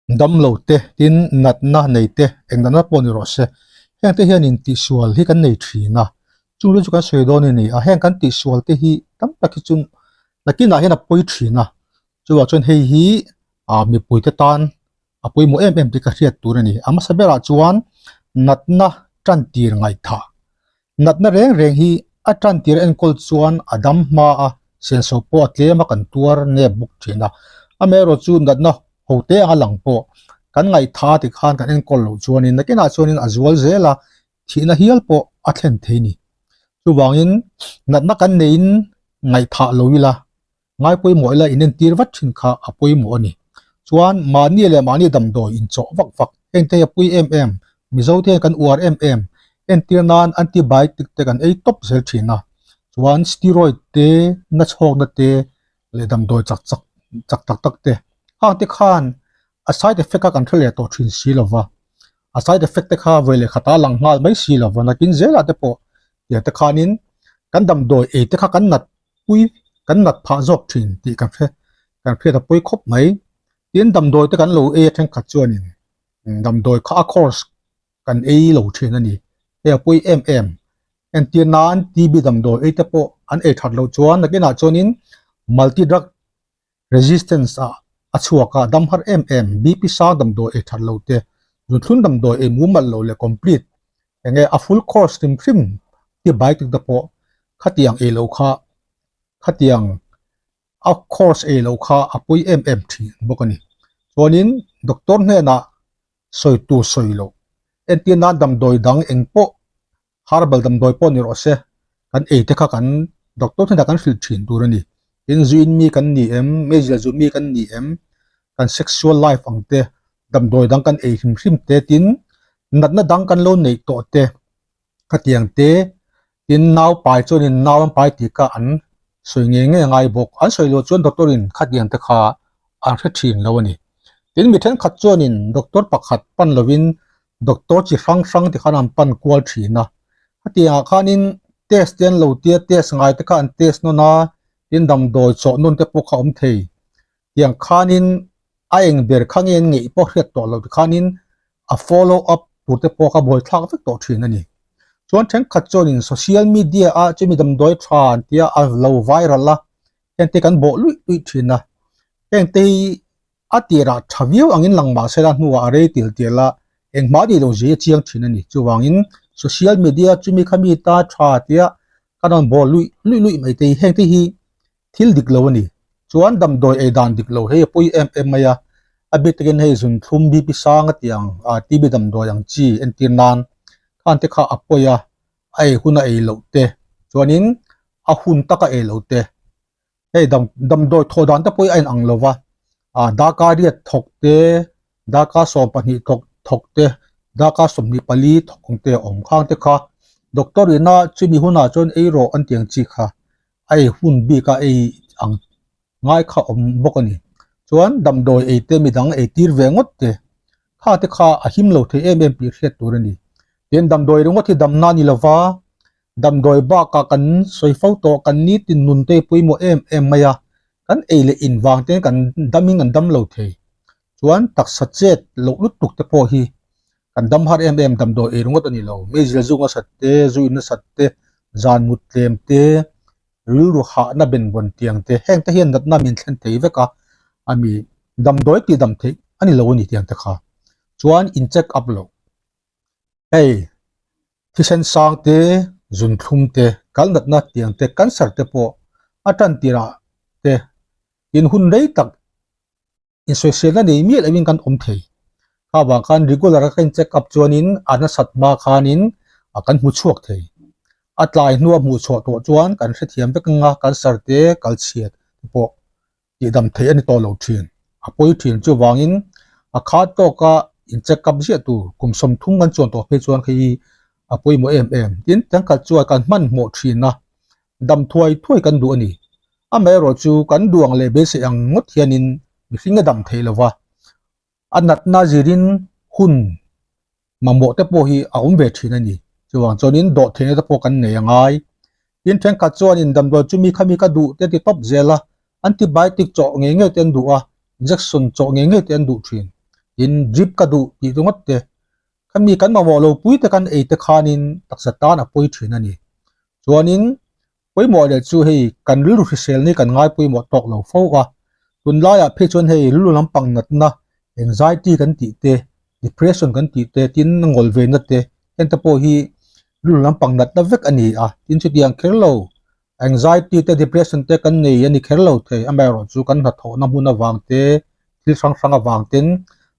Damlo te, tin natna nei te, eng natna pawh ni rawh se, heng te hianin tihsual hi kan nei thin a, chung chu kan sawi dawn a ni a, heng kan tihsual te hi tam tak hi chu nakinah hian a pawi thin a, chuvang chuan hei hi ah mipui te tan a pawimawh em em tih ka hriat tur a ni. A hmasa berah chuan natna tan tir ngaihthah, natna reng reng hi a tan tir enkawl chuan a dam hma a, senso pawh a tlem a kan tuar nep bawk thin a, amaherawh chu natna ho te anga lang pawh kan ngaihthah ti khan kan enkawl loh chuanin nakinah chuanin a zual zel a, thihna hial pawh a thlen thei a ni. Chuvangin natna kan neiin ngaihthah lo ila ngai pawimawh ila in entir vat thin kha a pawimawh a ni. Chuan mahni leh mahni damdawi inchawh vak vak heng te hi a pui em em, Mizo te hian kan uar em em, entir nan antibiotic te kan ei tawp zel thin a, chuan steroid te, nachhawkna te leh damdawi chak chak chak tak tak te hang te khan a side effect a kan hre leh tawh thin si lova, a side effect te kha vawi leh khatah a lang nghal mai si lova, nakin zelah te pawh tiang te khanin kan damdawi ei te kha kan nat pui kan nat phah zawk thin tih kan hre kan hriat a pawi khawp mai. Tin damdawi te kan lo ei a thenkhat chuanin damdawi kha a course kan ei lo thin a ni. Hei a pawi em em. Entir nan TB damdawi ei te pawh an ei that loh chuan nakinah chuanin multi drug resistance ah a chhuak a dam har em em. BP sang damdawi ei that loh te zunthlun damdawi ei mumal loh leh complete enge a full course hrim hrim antibiotic te pawh khatiang ei loh kha khatiang a course ei loh kha a pawi em em thin bawk a ni. Chuanin doctor hnenah sawi tur sawi loh entir nan damdawi dang eng pawh herbal damdawi pawh ni rawh se kan ei te kha kan doctor hnenah kan hrilh thin tur a ni. Tin zuin mi kan ni em meizial zu mi kan ni em kan sexual life ang te damdawi dang kan ei hrim hrim te tin natna dang kan lo neih tawh te khatiang te tin nau pai chuanin nau an pai tih kha an sawi ngei ngei a ngai bawk. An sawi loh chuan doctor in khatiang te kha an hre thin lo a ni. Tin mi thenkhat chuanin doctor pakhat pan lovin doctor chi hrang hrang te khan an pan kual thin a. Khatiangah khanin test te an lo tia test ngai te kha an test nawn a, tin damdawi chawh nawn te pawh kha a awm thei. Tiang khanin a eng ber kha nge an ngeih pawh hriat tawh loh tikhanin a follow up tur te pawh kha buaithlak vek tawh thin a ni. Chuan thenkhat chuanin social media ah chumi damdawi tha an tia a lo viral a, heng te kan bawh luih luih thin a. Heng te hi a tirah tha viau angin lang mah sela hnuah a rei til til a, engmah nih loh zia chiang thin a ni. Chuvangin social media chumi kha mi ta tha tia kan rawn bawh luih luih luih mai te hi heng te hi thil dik lo a ni. Chuan damdawi ei dan dik lo hei a pawi em em mai a, a bik takin hei zunthlum BP sang a tih ang ah TB damdawi ang chi entir nan khan te kha a pawi a, a ei hun a ei loh te chuanin a hun taka ei loh te hei dam damdawi thawh dan te pawh hi a inang lo va, ah darkar riat thawk te Darkar 12 thawk thawk te, darkar 24 thawk ang te a awm khang te kha doctor ina chumi hunah chuan ei rawh an tih ang chi kha a ei hun bik a ei ang ngai kha awm bawk a ni. Chuan damdawi ei te midang ei tir ve ngawt te kha te kha a him lo thei em em tih hriat tur a ni. Tin damdawi ringawt hi damna a ni lova, damdawi bakah kan sawi fo tawh kan nitin nun te pawimawh em em mai a, kan ei leh in vang te kan damin kan dam lo thei. Chuan taksa chet loh lutuk te pawh hi kan dam har em em damdawi ei ringawt a ni lo. Meizial zu ngasat te, zu in nasat te, zan mut tlem te, rilru hahna ben vawn tiang te heng te hian natna min thlen thei vek a, ami damdawi tih dam theih a ni lo a ni tiang te kha. Chuan in check up loh. Hei thisen sang te, zunthlum te, kal natna tiang te, cancer te pawh a tan tirah te in hun rei tak insawiselna nei miah lohin kan awm thei. Kha vang khan regular a ka in check up chuanin a nasat hma khanin a kan hmu chhuak thei. A tlai hnua hmuh chhuah tawh chuan kan hrethiam vek anga cancer te kal chhiat te pawh tihdam theih a ni tawh lo thin. A pawi thin chuvangin a khat tawka in check up ziah tur kum 30 kan chuan tawh phei chuan khi a pawimawh em em. Tin, thenkhat chuan kan hmanhmawh thin a, dam thuai thuai kan duh a ni. Amaherawh chu kan duh ang leh beisei ang ngawt hianin mihring a dam thei lo va, a natna zirin hun mamawh te pawh hi a awm ve thin a ni. Chuvang chuanin dawhtheihna te pawh kan nei a ngai. Tin, thenkhat chuanin damdawi chu mi khami ka duh te ti tawp zel a, antibiotic chawh ngei ngei te an duh a, injection chawh ngei ngei te an duh thin. Tin, drip ka duh tih ringawt te, khami kan mamawh lo pui te kan ei te khanin taksa tan a pawi thin a ni. Chuanin pawimawh leh chu hei kan rilru hrisel ni kan ngai pawimawh tawk lo fo a, tunlaiah phei chuan hei rilru lampang natna anxiety kan tih te, depression kan tih te, tin ngawl ve na te heng te pawh hi rilru lampang natna vek a ni a, tin chutiang kher lo anxiety te depression te kan nei a ni kher lo thei, amaherawhchu kan hnathawhna hmun avang te, thil hrang hrang avang ten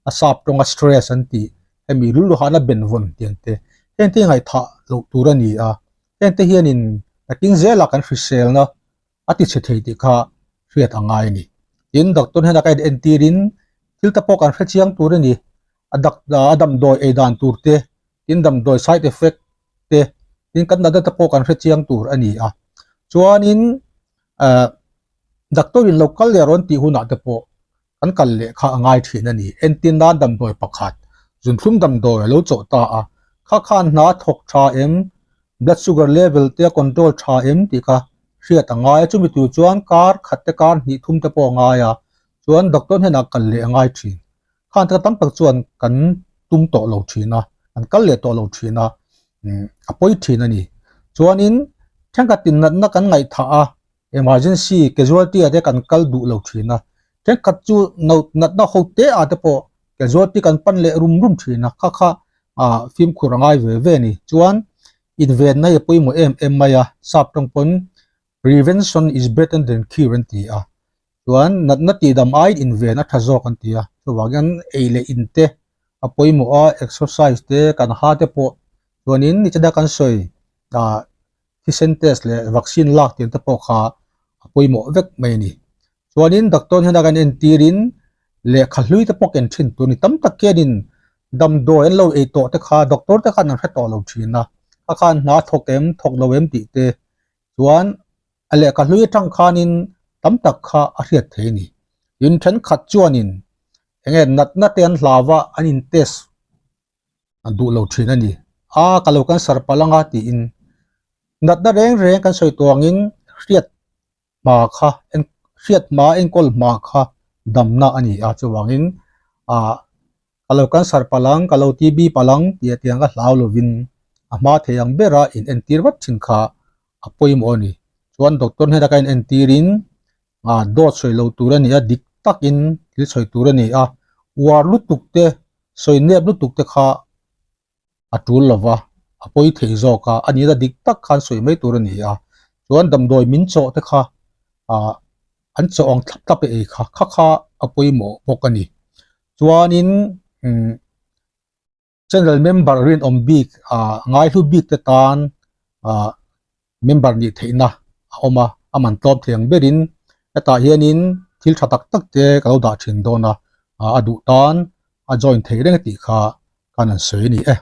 a sap tawnga stress an tih hemi rilru hahna benvawn tiang te heng te hi ngaihthah loh tur a ni a. Hengte hianin nakin zela kan hriselna a ti chhe thei tih kha hriat a ngai a ni. Tin, doctor hnenah ka entirin thil te pawh kan hre chiang tur a ni. A dak a damdawi ei dan tur te, tin damdawi side effect te, tin kan natna te pawh kan hre chiang tur a ni a. Chuanin eh doctor in lo kal leh rawn tih hunah te pawh kan kal leh kha a ngai thin a ni. Entir nan damdawi pakhat, zunthlum damdawi a lo chawh ta a, kha khan hna thawk tha em, blood sugar level te a control tha em tih kha hriat a ngai a, chumi tur chuan kar khat te kar hnih thum te pawh a ngai a, chuan doctor hnenah kal leh a ngai thin. Khan te tam tak chuan kan tum tawh lo thin a, kan kal leh tawh lo thin a, a pawi thin a ni. Chuanin thenkhatin natna kan ngaihthah a, Emergency casualty ah te kan kal duh lo thin a, thenkhat chu no natna ho te ah te pawh casualty kan pan leh rum rum thin a, kha kha ah fimkhur a ngai ve ve a ni. Chuan invenna hi a pawimawh em em mai a, sap tawng pawn prevention is better than cure an ti a, chuan natna tihdam aiin inven a tha zawk an ti a, chuvang hian ei leh in te a pawimawh a, exercise te kan ha te pawh chuanin nichina kan sawi ah thisen test leh vaccine lak tir te pawh kha a pawimawh vek mai a ni. Chuanin doctor hnena kan entirin lehkha hlui te pawh ken thin tur a ni. Tam tak hianin damdawi an lo ei tawh te kha doctor te khan an hre tawh lo thin a, kha khan hna thawk em thawk lo em tih te chuan a lehkha hlui atang khanin tam tak kha a hriat thei a ni. Tin thenkhat chuanin enge natna te an hlau a an in test an duh lo thin a ni. A ka lo cancer palh anga tiin natna reng reng kan sawi tawh angin hriat hma kha hriat hma enkawl hma kha damna a ni a chuvangin ah ka lo cancer palh ang ka lo TB palh ang tih tiang a hlau lovin a hma thei ang bera in entir vat thin kha a pawimawh a ni. Chuan doctor hnena ka in entirin ah dawt sawi lo tur a ni a dik takin thil sawi tur a ni a uar lutuk te sawi nep lutuk te kha a tul lo va, a pawi thei zawk a, a nihna dik tak khan sawi mai tur a ni a, chuan damdawi min chawh te kha ah an chawh ang thlap thlap e ei kha, kha kha a pawimawh bawk a ni. Chuanin umm channel member rinawm bik ah ngaihlu bik te tan ah member nih theihna a awm a, a man tlawm thei ang berin hetah hianin thil tha tak tak te ka lo dah thin dawn a, a duh tan a join theih reng tih kha khan an sawi a ni e.